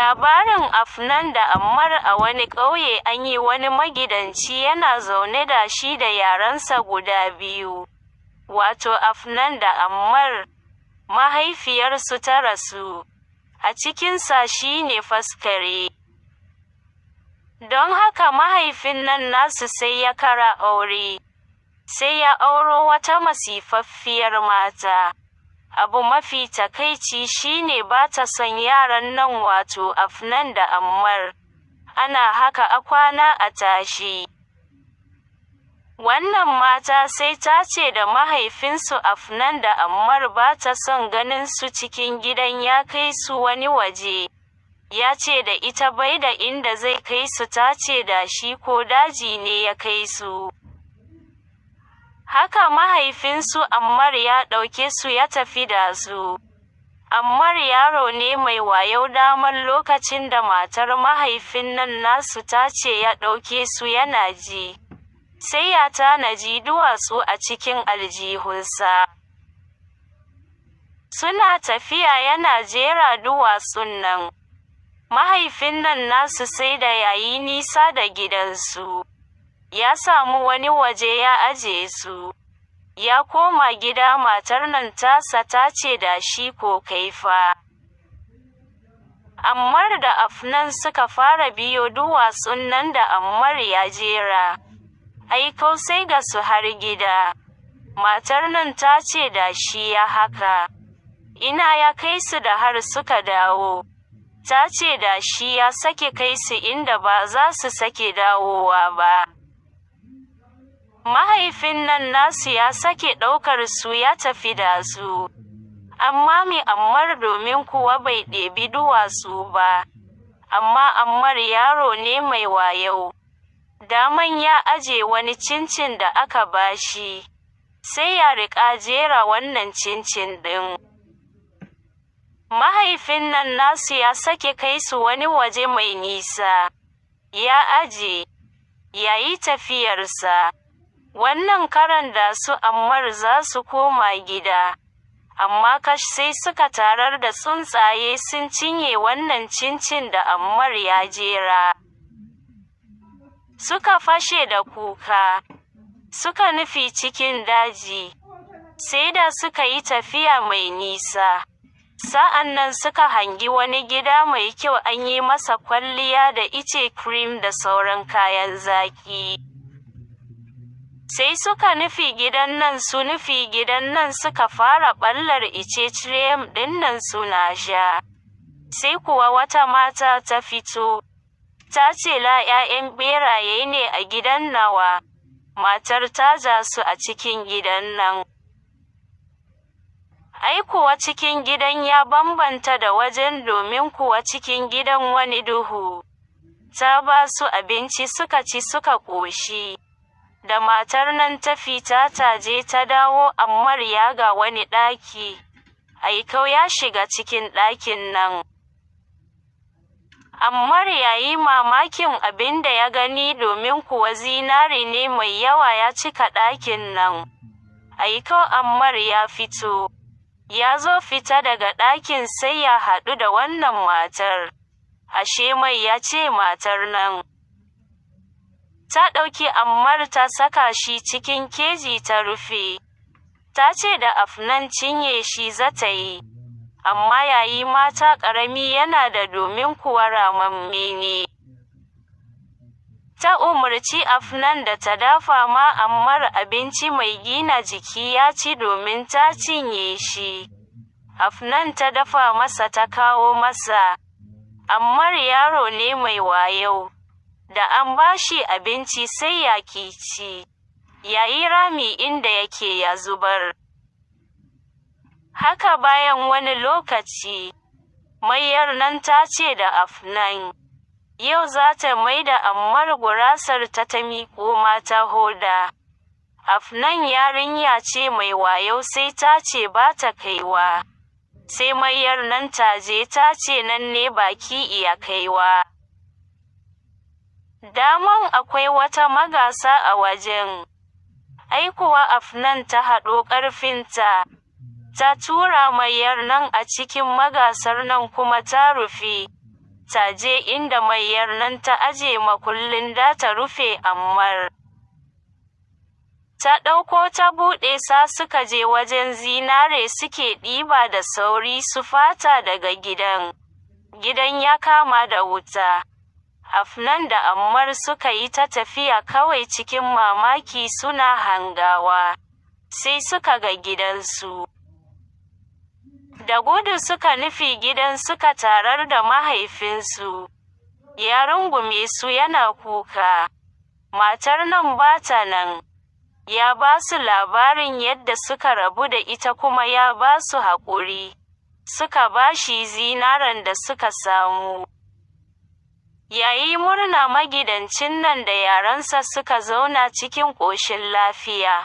Labarin Afnan da Ammar. A wani ƙauye an yi wani magidanci yana zaune da shi da yaransa guda biyu, wato Afnan da Ammar. Mahaifiyarsu ta rasu, a cikinsa shi ne faskare. Don haka mahaifin nan nasu sai ya kara aure, sai ya auro wata masifaffiyar mata. Abu mafi takaici shine ba ta son yaran nan, wato Afnan da Ammar. Ana haka a kwana a tashi, wannan mata sai ta ce da mahaifinsu Afnan da Ammar ba ta son ganin su cikin gidan, ya kai su wani waje. Ya ce da ita bai da inda zai kai su, ta ce da shi ko daji ne ya kai su. Haka mahaifinsu Ammar ya ɗauke su ya tafi da su. Ammar yaro ne mai wayau, daman lokacin da matar mahaifin nan nasu ta ce ya ɗauke su yana ji, sai ya tanaji duwatsu a cikin aljihunsa. Suna tafiya yana jera duwatsun nan. Mahaifin nan nasu sai da yayi nisa da gidansu, ya samu wani waje ya aje su. Ya koma gida, matar nan tasa ta ce da shi, "Ko kaifa?" Ammar da Afnan suka fara biyo duwatsun nan da Ammar ya jera. Aikau sai ga su har gida. Matar nan ta ce da shi, ya haka, ina ya kai su da har suka dawo? Ta ce da shi ya sake kai su inda ba za su sake dawowa ba. Mahaifin nan nasu ya sake ɗaukar su ya tafi da su. Amma mi Ammar, domin kuwa bai ɗebi duwatsu ba. Amma Ammar yaro ne mai wayau. Daman ya aje wani cincin da aka bashi, sai ya riƙa jera wannan cincin ɗin. Mahaifin nan nasu ya sake kai su wani waje mai nisa, ya aje, ya yi tafiyarsa. Wannan karan da su Ammar za su koma gida, amma kash, sai suka tarar da tsuntsaye sun cinye wannan cincin da Ammar ya jera. Suka fashe da kuka, suka nufi cikin daji, sai da suka yi tafiya mai nisa, sa'an nan suka hangi wani gida mai kyau, an yi masa kwalliya da ice cream da sauran kayan zaki. Sai suka nufi gidan nan, su nufi gidan nan, suka fara ɓallar ice cream ɗin nan suna sha. Sai kuwa wata mata ta fito, ta ce, "La, 'ya'yan beraye ne a gidan nawa." Matar ta ja su a cikin gidan nan. Ai kuwa cikin gidan ya bambanta da wajen, domin kuwa cikin gidan wani duhu. Ta ba su abinci suka ci suka ƙoshi. Da matar nan ta fita ta je ta dawo, Ammar ya ga wani ɗaki. Aikau ya shiga cikin ɗakin nan. Ammar ya yi mamakin abin da ya gani, domin kuwa zinari ne mai yawa ya cika ɗakin nan. Aikau Ammar ya fito. Ya zo fita daga ɗakin sai ya haɗu da wannan matar. Ashe mai ya ce matar nan. Ta ɗauki Ammar ta saka shi cikin keji ta rufe. Ta ce da Afnan cinye shi za ta yi. Amma yayi mata ƙarami yana da, domin kuwa ramamme ne. Ta umarci Afnan da ta dafa ma Ammar abinci mai gina jiki ya ci, domin ta cinye shi. Afnan ta dafa masa ta kawo masa. Ammar yaro ne mai wayau. Da an ba shi abinci sai ya ki ci, ya yi rami inda yake ya zubar. Haka bayan wani lokaci, mayyar nan ta ce da Afnan, yau za ta mai da Ammar gurasar ta, ta miƙo mata hoda. Afnan yarinya ce mai wayau, sai ta ce ba ta kaiwa. Sai mayyar nan ta je ta ce nan ne baki iya kaiwa. Daman akwai wata magasa a wajen. Ai kuwa Afnan ta haɗo ƙarfinta, ta tura mayyar nan a cikin magasar nan kuma ta rufe. Ta je inda mayyar nan ta aje makullin da ta rufe Ammar. Ta ɗauko ta buɗe sa suka je wajen zinare suke ɗiba da sauri su fata daga gidan. Gidan ya kama da wuta. Afnan da Ammar suka yi ta tafiya kawai cikin mamaki suna hangawa. Sai suka ga gidansu. Da gudu suka nufi gidan suka tarar da mahaifinsu. Ya rungume su yana kuka. Matar nan ba ta nan. Ya ba su labarin yadda suka rabu da ita kuma ya ba su haƙuri. Suka ba shi zinaren da suka samu. Yayi murna magidancin nan da yaransa suka zauna cikin ƙoshin lafiya.